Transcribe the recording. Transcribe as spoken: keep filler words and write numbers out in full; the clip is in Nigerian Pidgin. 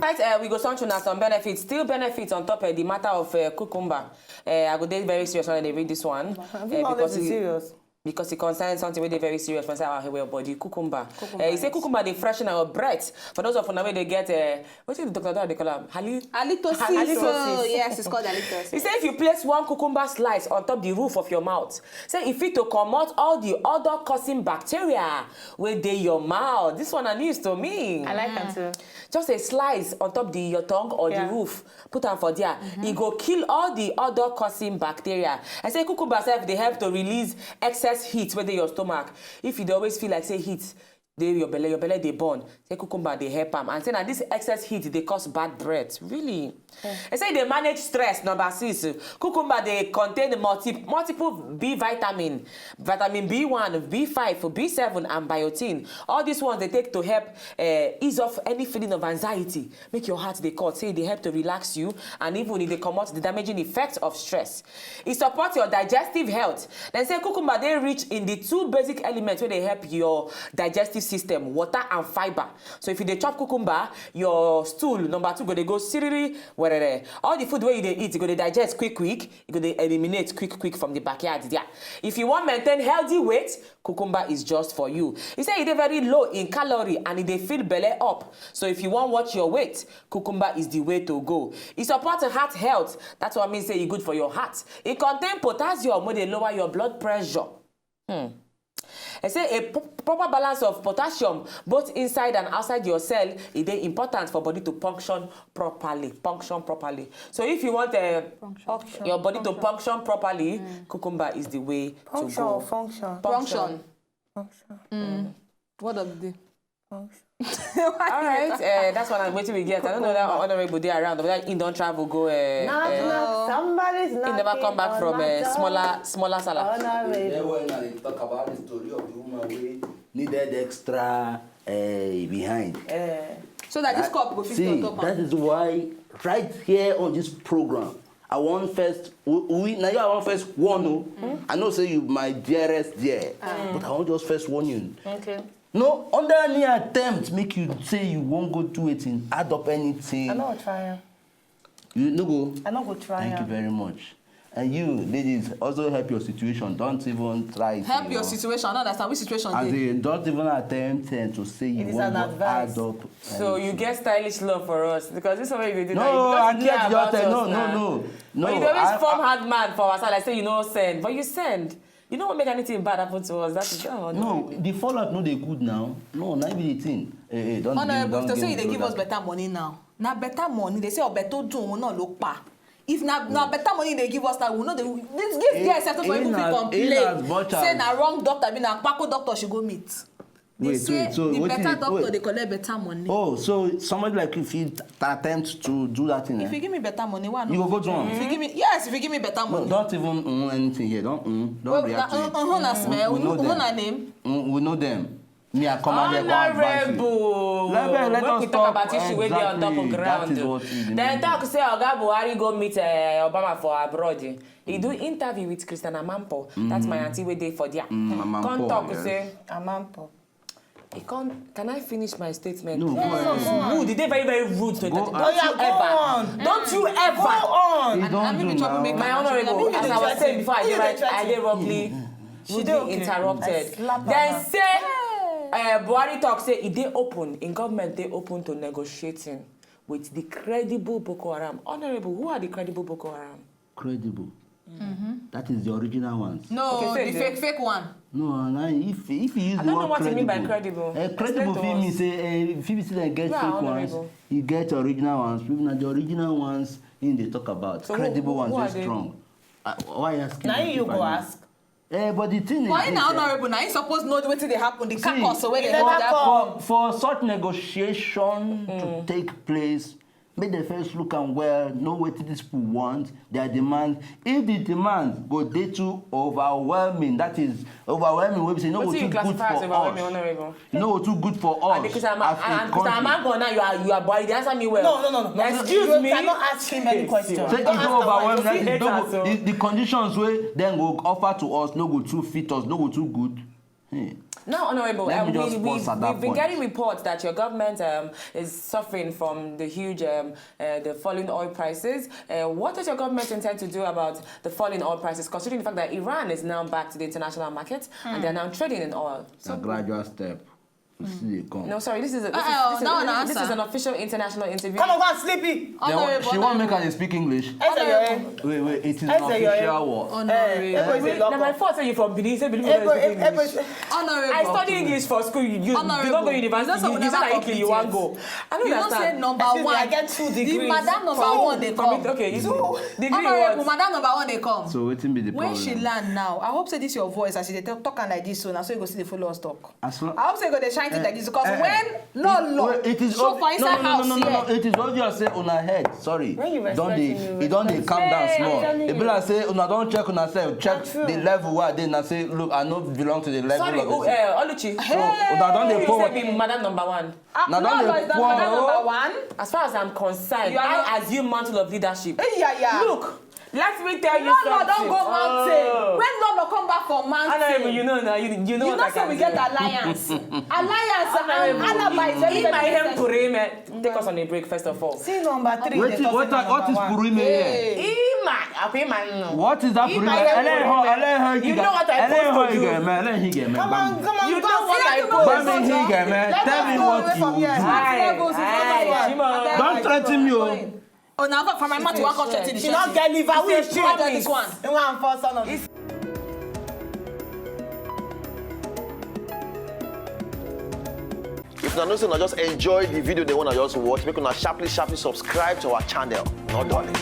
Right, uh, we go sound tune now some benefits, still benefits on top of the matter of uh, cucumber. Uh, I go dey very serious when I dey read this one. Have you uh, always been serious? Because it concerns something wey dey very serious for inside our hair body, cucumber. Cucumber. Uh, he say cucumber dey freshen our breath. For those of una wey dey get uh, wetin the doctor don dey call am? Hali halitosis. Halitosis. Oh, yes, it's called halitosis. He say if you place one cucumber slice on top the roof of your mouth, say e fit to comot all the odor causing bacteria wey dey your mouth. This one na news to me. I like am too. Just a slice on top the your tongue or yeah. the roof, put am for there. Mm -hmm. E go kill all the odor causing bacteria. I say cucumber sef dey help to release excess heat wey dey your stomach. If you dey always feel like say heat dey your belle, your belle dey burn, say cucumber dey help am. And say na this excess heat dey cause bad breath. Really? They say they manage stress. Number six, cucumber they contain multi multiple B vitamin, vitamin B one, B five, B seven, and biotin. All these ones they take to help uh, ease off any feeling of anxiety. Make your heart they cut. Say they help to relax you, and even if they come out the damaging effects of stress. It supports your digestive health. They say cucumber they rich in the two basic elements where they help your digestive system: water and fiber. So if you dey chop cucumber, your stool number two go dey go siriri werere. All the food wey you dey eat, e go dey digest quick quick, e go dey eliminate quick quick from the backyard there. If you wan maintain healthy weight, cucumber is just for you. E say e dey very low in calorie and e dey fill belle up. So if you wan watch your weight, cucumber is the way to go. E support heart health. That's what mean say e good for your heart. E contain potassium wey dey lower your blood pressure. Hmm. I say a proper balance of potassium both inside and outside your cell, e dey important for body to function properly. Function properly. So if you want uh, your body function. to function properly, mm. cucumber is the way function to go. Function. Function. Function. Mm. What does it do? All right, uh, that's what I'm waiting to get. I don't know that honorable day around, but he don't travel go. Uh, knock, uh, knock. Somebody's knocking. He never come back from a uh, smaller, smaller salad. Honorable. They were talk about the story of the woman who needed extra uh, behind. Uh, so that, that this cup will fit see, on top. That is why right here on this program, I want first. We, we now you I want first warn you. Mm. I know say you my dearest dear, mm. but I want just first warn you. Okay. No, under any attempt make you say you won't go do it and add up anything. I no try. You no go. I no go try. Thank you very much. And you, ladies, also help your situation. Don't even try. Help your situation. I don't understand which situation. As in, don't even attempt eh, to say you won't add up. So you get stylish love for us because this is what you do. No, I can't just no, no, no, no. But you always form hard man for us. Like say you know send, but you send. You no wan make anything bad happen to us. That is that one. No, the fallout no dey good now. No, na be the thing. Hey, hey, don't Honorable, don't to say you dey give us better money now. Na better money. They say obe to dun òun náà ló pa. If na na better money they give us now, we no dey. This this girl sef no for even fit complain. Say na wrong doctor, be na kpako doctor she go meet. They wait, say wait, so the better doctor they collect better money. Oh, so somebody like you fit attempt to do that thing. If eh? You give me better money, why not? You go go do am. If you give me yes, if you give me better money. No, don't even mm, anything here. Don't mm, don't well, react. Uh, uh, uh, uh, smell. We, we know them. Name. Mm, we know them. Me, I come and go advise you. Let, let us talk about issue wey dey on top of ground. Then talk say Oga Buhari go meet uh, Obama for abroad. He do interview with Christian Amampo. Mm. That's my auntie wey dey for there. Mm, Amampo, come talk yes. say Amampo. He can't, can I finish my statement? No, go on. Rude. He dey very, very rude to go, don't you ever. Don't you ever. Go on. Don't do now. My honorable, as I was saying before, I dey right, I dey wrongly. She dey okay. Interrupted. Then say, uh, Buhari talk say e dey open, in government dey open to negotiating with the credible Boko Haram. Honorable, who are the credible Boko Haram? Credible. Mm-hmm. That is the original ones. No, okay, the fake, fake one. No, and I, if if you use I the don't word know what credible, you mean by credible. Uh, credible fit mean say uh, if you see them get yeah, fake ones, you get original ones. People na the original ones in they talk about. So credible who, who ones are they strong. Uh, why asking? Now you go ask. Eh, but the thing is, why na honorable na he suppose know wetin dey happen, the carcass wey dey hold that for, for such negotiation mm. to take place. Make dem first look am well, know wetin these people want, their demand. If the demand go dey too overwhelming, that is overwhelming wey be say no go too good for us. No go too good for us as a country. And because I'm a man now, you are you are boy. Dey answer me well. No, no, no, no. Excuse me. You cannot ask him any question. Say if no overwhelming, that is no go, the, the conditions wey dem go offer to us no go too fit us, no go too good. Hey. Now, Honorable, Let um, me we, just we, pause at that we've been point. Getting reports that your government um, is suffering from the huge, um, uh, the falling oil prices. Uh, what does your government intend to do about the falling oil prices, considering the fact that Iran is now back to the international market and they're now trading in oil? A gradual step. We see they come. No, sorry, this is a, this, Uh-uh, is, this, that one is, this answer. Is an official international interview. Come on, go and sleep it. They wa- Honorable, she won't make Honorable. an speak English. Eze your head. Wait, wait, it is an Eze your head. Official word. Eh, Honorable. Ego is a Now, my lock. fault say you from Benin, say Benin Ego, don't speak Ego, English. Honorable. I study English for school. You, you, you don't go Honorable. university. You know You, you say never like you wan complete go. I don't You know understand. Say number Excuse me, one. I get two The degrees. madam number So, one they from come. it- okay, you Two. degree Honorable, what? Madam number one they come. So wetin be the When problem? She land now, I hope say this your voice as you dey talk, talk am like this, so now so you go see the follow us talk. As long I hope say you go dey shine teeth like this because Eh, when no law Well, it is show ob- for inside no, no, house no, no, no, here. no. It is obvious say una head. Sorry. When you Don respect dey me, you e don dey respect calm down me. small. I'm telling E be you. Like say una don check una self, check True. The level where I dey na say look, I no belong to the level Sorry, of oh, this. uh, Oluchi. So una don dey You pour. Say be madam number one. Na don No, dey it's not pour. Madam number one. As far as I'm concerned, You are I not- assume mantle of leadership. Hey, yeah, yeah. Look, let me tell you Lolo something. Don go mountain. Oh. When Lolo come back from mountain. Honorable, you know now. You, you know You what know I say can we do. Get alliance. Alliance and Honorable, alaba is very, in my very hem necessary. Kureme, take us on a break first of all. See number three. Wetin They what talk what is number one. Purime here? Ima, Apima, no. What is that If Purime? I am Eleho, Purime, Eleho, you know what I post for you. Eleho, Come on, come on. You Go know and what see I them. post. Bami Higeme, Let tell us me go what away from you here. do. Aye, Levels is aye, not Jimo. That Don't is threaten me, oh. Ona for my mouth, you wan come threaten the She not get liver. Who is she? This one. You want for son of this. If una know say una just enjoy the video, they wanna just watch, make una sharply, sharply subscribe to our channel. No darling.